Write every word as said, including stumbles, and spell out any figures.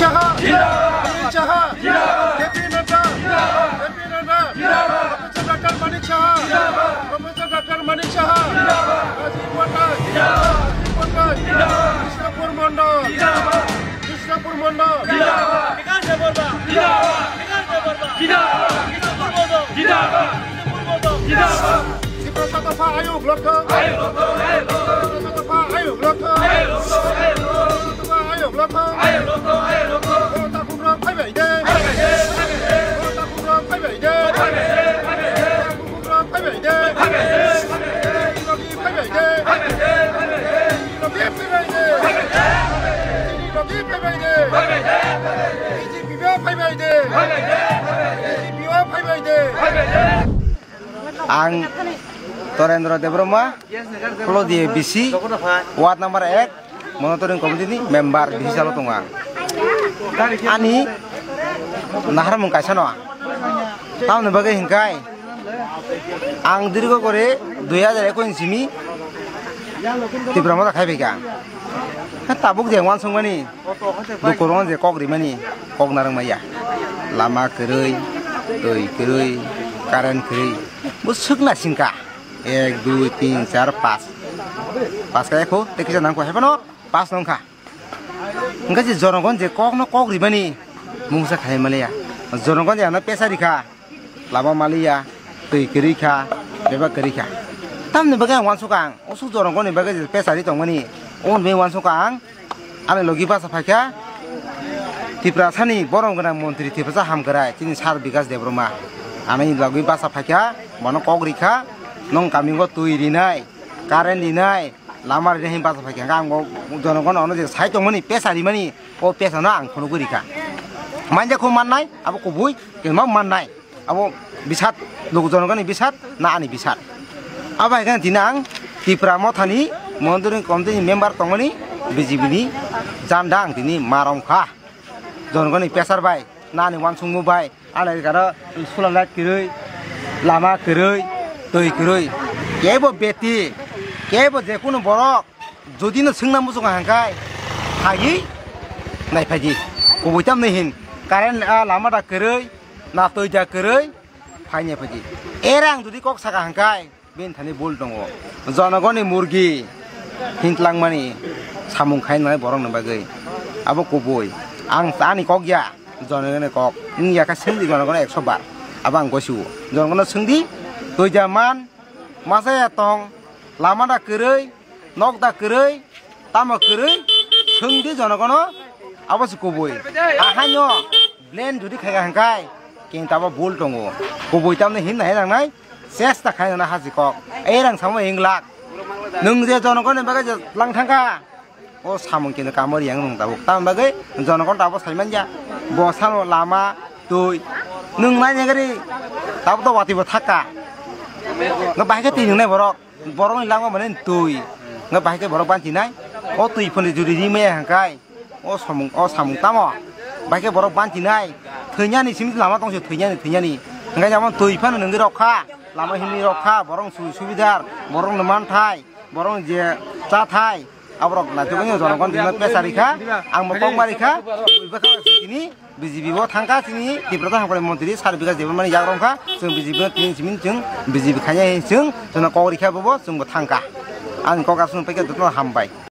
Shaha! Amit Shaha! J P Nadda! J P Nadda! Professor Doctor Manik Saha! Professor Doctor Manik Saha! Rajiv Pathak! Rajiv Pathak! Krishnapur Mondol! Krishnapur Mondol! Bikas Debbarma! Bikas Debbarma! Krishnapur Mondol! Krishnapur Mondol! Tiprasa dopha ayuk lokthong. Ayuk lokthong, ayuk lokthong. Tiprasa dopha ayuk lokthong. Ayuk lokthong, ayuk lokthong. Tiprasa dopha ayuk lokthong. Ayuk lokthong, ayuk lokthong. O takhuk rok phaibai de. Phaibai de, phaibai de. O takhuk rok phaibai de. Phaibai de, phaibai de. Takhuk rok phaibai de. Phaibai de, phaibai de. Logi phaibai de. Phaibai de, phaibai de. Logi phaibai de. Phaibai de, phaibai de. B J P bo phaibai de. Phaibai de, phaibai de. B J P bo phaibai de. Phaibai de. Ang Torendra Debbarma, Khulodi A B C, Ward number ek, Monitoring Committee ni member bisi salo tongo ang. Ani naharmung kaisa no. Tamoni bagwi hinkai ang dirgo gore dui hajar ekwis ni simi Tipra Motha khai phaikha. Ha, tabuk je wansukmani. Bo kwrwng je kok rimani, kok narwk maya. Lama kwrwi, twi kwrwi, current kwrwi. Bo swkna singka. Ek, dui, tin, char, pas. Pas kaya kho, tei kisa nangkho, hai phano pas nongkha. Hingke je jonogon je kokno kok rimani, mungsa khai maliya. Jonogon je ano pesa rikha. Lama maliya, twi kwrwi kha, bebak kwrwi kha. Tamni bagwi ang wansukha ang, usuk jorongoni bagwi je pesa ri tongmani, oboni bagwi wansukha ang, ani logi basa phaikha, Tiprasani borom gwnang montri Tiprasa hamkrai, chini sir Bikas Debbarma. Ani logi basa phaikha, bono kok rikha, nwng kamingo twi rinai, current rinai, lama rinai hinwi basa phaikha, ang bo jonogon ono je sai tongmani, pesa rimani, o pesano ang phunugwi rikha. Manja kho mannai, abo kubui, kinma mannai. Abo bisat, luku jonogoni bisat, na ani bisat. Abo hai khe tini ang Tipra Mothani Monitoring Committee ni member tongmani B J P ni janda ang tini marom kha. Jonogoni pesar bai, na ani wansukmung bai, ani garo sula light kwrwi, lama kwrwi, twi kwrwi. Kebo beti, kebo jekunu borok, jodi no swngna muchungo hangkai, phaiwi naiphaidi. Kubui tamni hin, current, ah, lama da kwrwi, na twi da kwrwi, phainai phaidi. Era ang jodi kok saka hangkai, bini thani bul tongo. Jonogoni murgi hintlangmani samung khainai borokni bagwi. Abo kubui. Ang ani kok ya, jonogoni kok. Wngya khe swngdi jonogoni ekso bar. Abo ang gosiwo. Jonogono swngdi, twi da man, masa ya tong, lama da kwrwi, nok da kwrwi, tamo kwrwi, swngdi jonogono, abo se kubui. Ahaino blend jodi khaikha hangkai, kintu abo bul tongo. Kubui tamni hinna hai nangnai, chesta khainana haji kok. Ei rang samo hinglak. Nwng je jonogoni bagwi je lang thangkha, o samung kintu kamori yang nwng tabuk. Tamni bagwi jonogon abo saimanya. Bo sano lama, twi. Nwng nai nengri, tabuk to wati bo thakka. No bahai khe twi nwngnai borok. Borokni langma mane twi. Nga bahai khe borok banchi nai. O twi phone juri ri maya hangkai. O samung, o samung tamo. Bahai khe borok banchi nai. Thwinyani simi lama tongse thwinyani, thwinyani. Hingkai jamo twi phano nungwi rokha. Lama himni rokha. Borok su-, subidar. Borok no manthai. Borok je chathai. Aborok naitugwi jonogon dino pesari kha. Ang bo kok mari kha. Twi bwkha tini. B J P bo thangkha chini Tiprasa hamkrai montri sir Bikas Debbarmani yagrong kha, chwng B J P no tini simi chwng B J P khainai chwng, chwngno kok rikha bobo chwngbo thangkha. Ani kok aswk paikha jotono hambai.